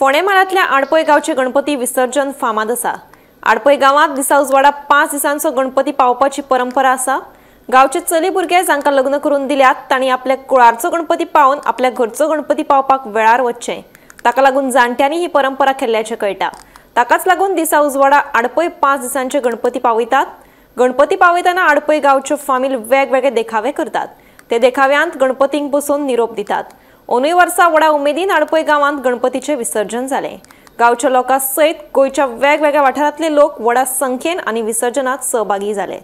फोंडें म्हालांतल्या आडपय गांवचे गणपती विसर्जन फामाद आसा। आडपय गांवांत दिसा उजवाडा 5 दिसांचो गणपती पावपाची परंपरा आसा। गांवचे चली भुरगे जांकां लग्न करून दिल्यात तांणी आपल्या कुळारचो गणपती पावून आपल्या घरचो गणपती पावपाक वेळार वचचें, ताका लागून जाणट्यांनी ही परंपरा केल्ल्याचें कळटा। ताकाच लागून दिसा उजवाडा आडपय 5 दिसांचे गणपती पावयतात। गणपती पावयतना आडपय गांवच्यो फामील वेगवेगळे देखावे करतात। ते देखाव्यांत गणपतींक बसोवन निरोप दितात। ओनूय वर्सा व्हडा उमेदीन आडपय गांवांत गणपतीचें विसर्जन जालें। गांवच्या लोकां सयत गोंयच्या वेगवेगळ्या वाठारांतले लोक व्हडा संख्येन आनी विसर्जनात सहभागी जाले।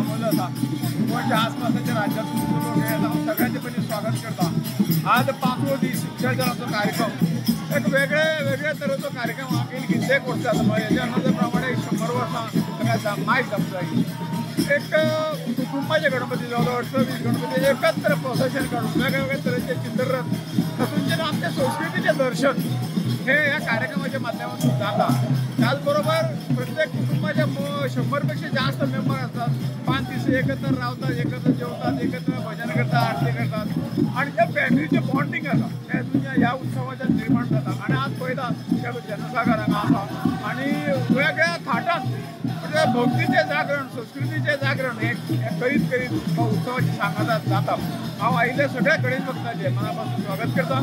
गोंयच्या आसपासाच्या राज्यातून लोक येतात, हांव सगळ्यांचे पयलीं स्वागत करता. आज पांचवो दीस विसर्जनाचो कार्यक्रम एक वेगळे वेगळे तरेचो कार्यक्रम हांव कित्येक वर्सां आसा, हेज्या नदर प्रमाणे 100 वर्सां ताका मायज जावंक जाय. एक कुटुंबाचे गणपती जवळ 18-20 गणपती एकत्र प्रोसेशन काडून वेगळे वेगळे तरेचे चित्ररथ तातूंतल्यान आमच्या संस्कृतीचें दर्शन हे ह्या कार्यक्रमाच्या माध्यमातून जाता. त्याच बरोबर प्रत्येक कुटुंबाच्या 100 पेक्षा जास्त मेंबर असतात. 5 दीस एकत्र रावतात, एकत्र जेवतात, एकत्र भजन करतात, आरती करतात आणि त्या फॅमिलीचे बॉन्डिंग आसा ते तुमच्या ह्या उत्सवाच्या निर्माण जाता. आनी आज पळयता जनसागर हांगा आसा आनी वेगळ्या थाटान म्हणजे भक्तीचें जागरण, संस्कृतीचें जागरण हे करीत करीत उत्सवाची सांगात जाता. हांव आयिल्ल्या सगळ्या गणेश भक्तांचें मना पासून स्वागत करता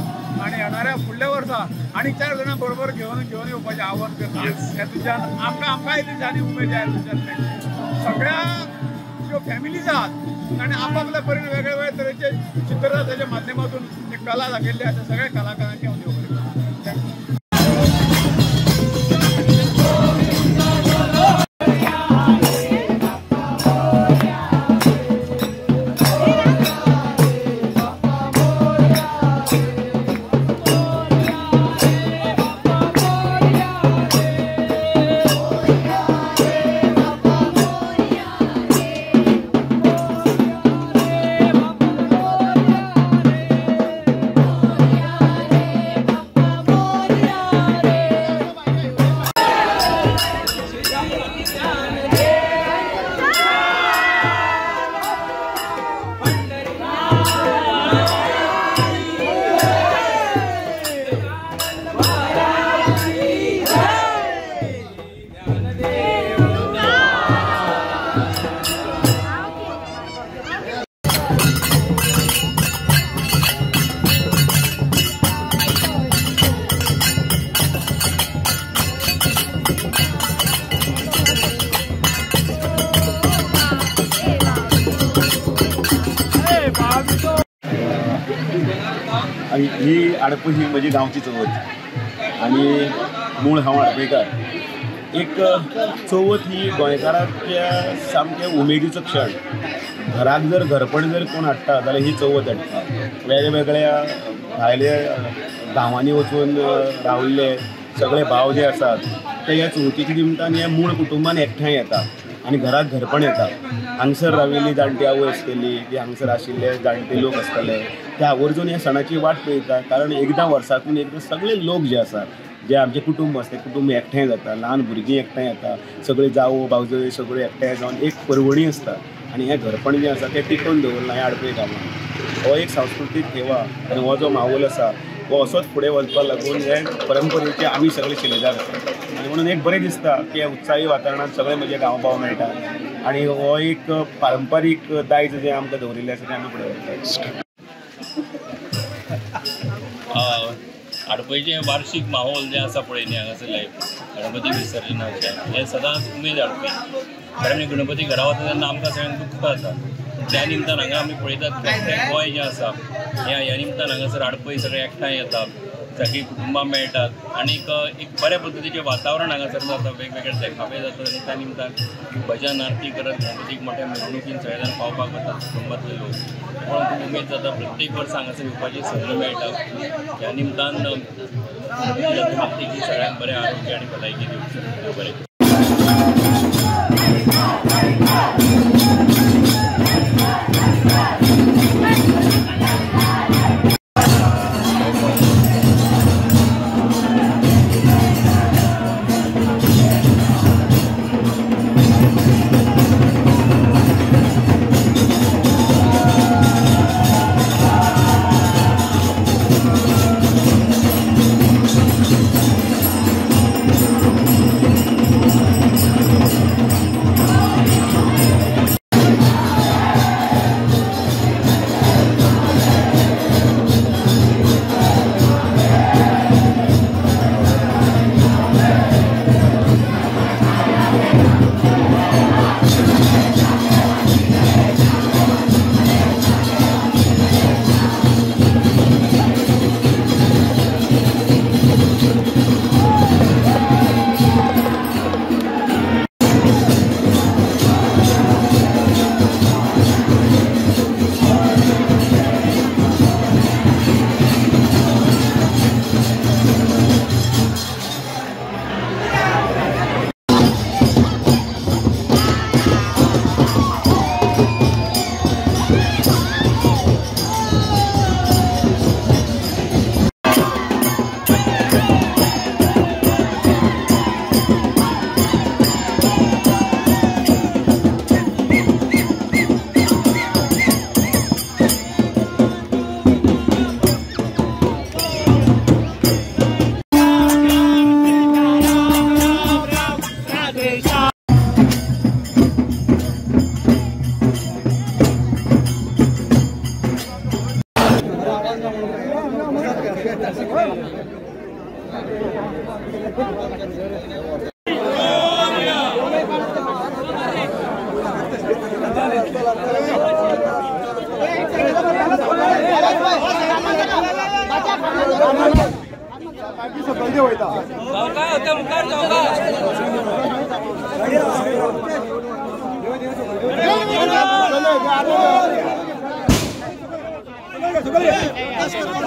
आनी येणाऱ्या फुडल्या वर्सा आनी 4 जाणां बरोबर घेवन घेवन येवपाचें आव्हान करता. हेतूच्यान आमकां आमकांय दिसांनी उमेद जाय. सगळ्या ज्यो फॅमिलीज आहात ताणें आपापल्या परीन वेगळे वेगळे तरेचे चित्ररथाच्या माध्यमातून जे कला दाखयल्ली आसा सगळ्या कलाकारांचे हांव देव बरें करता. आणि ही आडपय ही म्हजी गांवची चवथ आनी मूळ हांव आडपयकार. एक चवथ ही गोंयकारांच्या सामकें उमेदीचो क्षण. घराक जर घरपण जर कोण हाडटा जाल्यार ही चवथ हाडटा. वेगवेगळ्या भायल्या गांवांनी वचून रावल्ले सगळे भाव जे आसात ते ह्या चवथीच्या निमतान ह्या मूळ कुटुंबान एकठांय येता आनी घराक घरपण येता. हांगसर राविल्ली जाणटी आवय आसतली, ती हांगसर आशिल्ले जाणटे लोक आसतले, ते आवर्जून ह्या सणाची वाट पळयता. कारण एकदां वर्सांतून एकदां सगळे लोक जे आसात, जे आमचें कुटुंब आसा तें कुटुंब एकठांय जाता, ल्हान भुरगीं एकठांय येता, सगळे जावो भावजय सगळे एकठांय जावन एक पर्वणी आसता आनी हें घरपण जें आसा तें टिकोवन दवरलां हें आडपय गांवान. हो एक सांस्कृतीक ठेवा आनी हो जो माहोल आसा हो असोच फुडें वचपाक लागून हे परंपरेचे आमी सगळे शिलेदार आसा. आनी म्हणून एक बरें दिसता की उत्साही वातावरणांत सगळे म्हजे गांव भाव मेळटा आनी हो एक पारंपारीक दायज जें आमकां दवरिल्लें आसा तें आमी फुडें व्हरतात. आडपयचें वार्षिक माहोल जें आसा पळय न्ही हांगासरलें गणपती विसर्जनाचें हें सदांच उमेद हाडपी. कारण गणपती घरा वता तेन्ना आमकां सगळ्यांक दुख्ख जाता. त्या निमतान हांगा आमी पळयतात गोंय जें आसा ह्या निमतान हांगासर आडपय सगळे एकठांय येता, सगळीं कुटुंबां मेळटात आनीक एक बऱ्या पद्दतीचें वातावरण हांगासर जाता. वेगवेगळे देखावे जातात आनी त्या निमतान भजन आरती करत गणपतीक मोठ्या मिरवणुकीन सगळे जाण पावपाक वतात कुटुंबांतले लोक. म्हणून खूब उमेद जाता. प्रत्येक वर्सा हांगासर येवपाची संद मेळटा. ह्या निमतान गणपतीक सगळ्यांक बरें आरोग्य आनी भलायकी दिवं. बरें. या।